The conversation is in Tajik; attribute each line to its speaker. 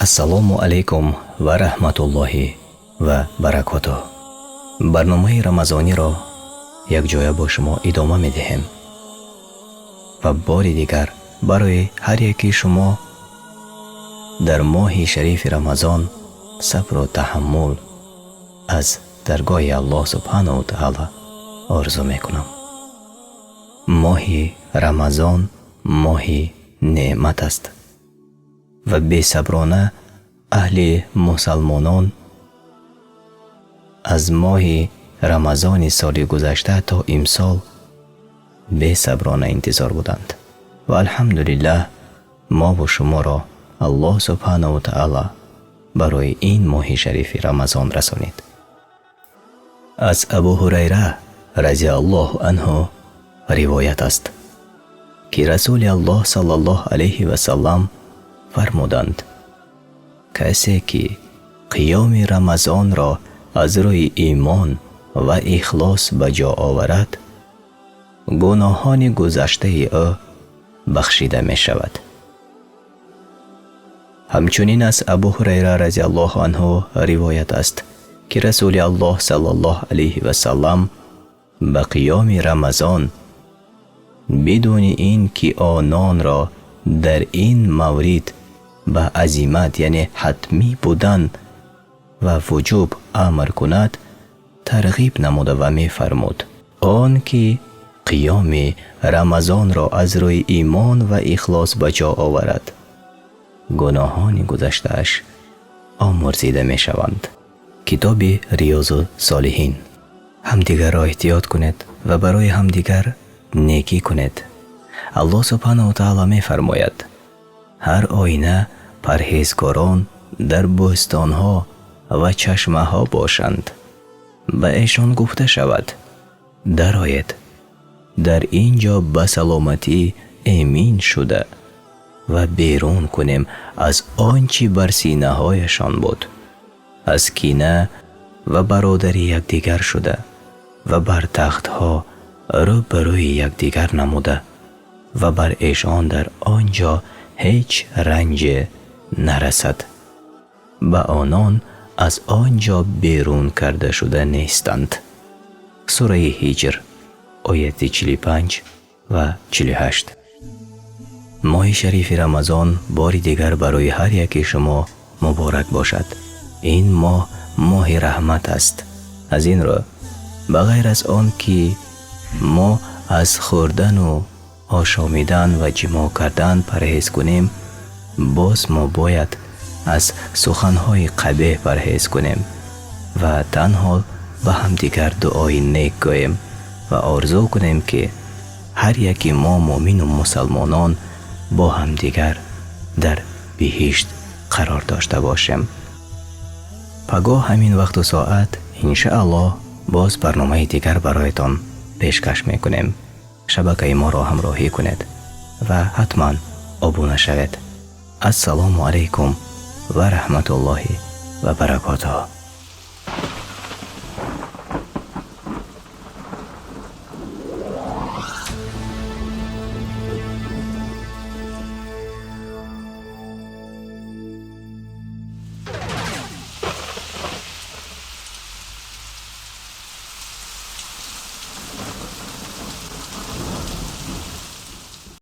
Speaker 1: Ассалому алайкум ва раҳматуллоҳи ва баракотуҳ. Барномаи рамазониро якҷоя бо шумо идома медиҳем ва бори дигар барои ҳар яки шумо дар моҳи шарифи Рамазон сабру таҳаммул аз даргоҳи Аллоҳ субҳанаҳу ва таъоло орзу мекунам. Моҳи Рамазон моҳи неъмат аст ва бесаброна аҳли мусалмонон аз моҳи Рамазони соли гузашта то имсол бесаброна интизор буданд. Ва алҳамдулиллаҳ мо бо шуморо Аллоҳ субҳанаҳу ва таъоло барои ин моҳи шарифи Рамазон расонид. Аз Абу Ҳурайра разияллоҳу анҳу ривоят аст, ки Расули Аллоҳ саллаллоҳу алайҳи васаллам фармуданд: касе ки қиёми Рамазонро аз рӯи имон ва ихлос ба ҷо оварад, гуноҳони гузаштаи ӯ бахшида мешавад. Ҳамчунин аз Абу Ҳурайра разияллоҳу анҳу ривоят аст, ки Расули Аллоҳ саллаллоҳу алайҳи васаллам ба қиёми Рамазон бидуни ин ки ононро дар ин маврид ба азимат, яъне ҳатмӣ будан ва вуҷуб амр кунад, тарғиб намуда ва мефармуд: он ки қиёми Рамазонро аз рӯи имон ва ихлос ба ҷо оварад, гуноҳони гузаштааш омӯрзида мешаванд. Китоби Риёзу Солиҳин. Ҳамдигарро эҳтиёт кунед ва барои ҳамдигар некӣ кунед. Аллоҳ субҳанаҳу ва таъоло мефармояд: ҳар оина парҳезгорон дар бӯстонҳо ва чашмаҳо бошанд, ба эшон гуфта шавад: дароед, дар ин ҷо ба саломатӣ эмин шуда ва берун кунем аз он чӣ бар синаҳояшон буд, аз кина ва бародари якдигар шуда ва бар тахтҳо рӯ ба рӯи якдигар намуда ва бар эшон дар он ҷо ҳеҷ ранҷе нарасад. Ба онон аз он ҷо берун карда шуда нестанд. Сураи Ҳиҷр, ояти 45 ва 48. Моҳи шарифи Рамазон бори дигар барои ҳар яки шумо муборак бошад. Ин моҳ моҳи раҳмат аст. Аз ин рӯ ба ғайр аз он ки мо аз хӯрдану ошомидан ва ҷимоъ кардан парҳез кунем, боз мо бояд аз суханҳои қабеҳ парҳез кунем ва танҳо ба ҳамдигар дуои нек гӯем ва орзу кунем, ки ҳар яки мо муъмину мусалмонон бо ҳамдигар дар биҳишт қарор дошта бошем. Пагоҳ ҳамин вақту соат иншааллоҳ боз барномаи дигар бароятон пешкаш мекунем. Шабакаи моро ҳамроҳӣ кунед ва ҳатман обуна шавед. Ассалому алайкум ва раҳматуллоҳи ва баракотуҳ.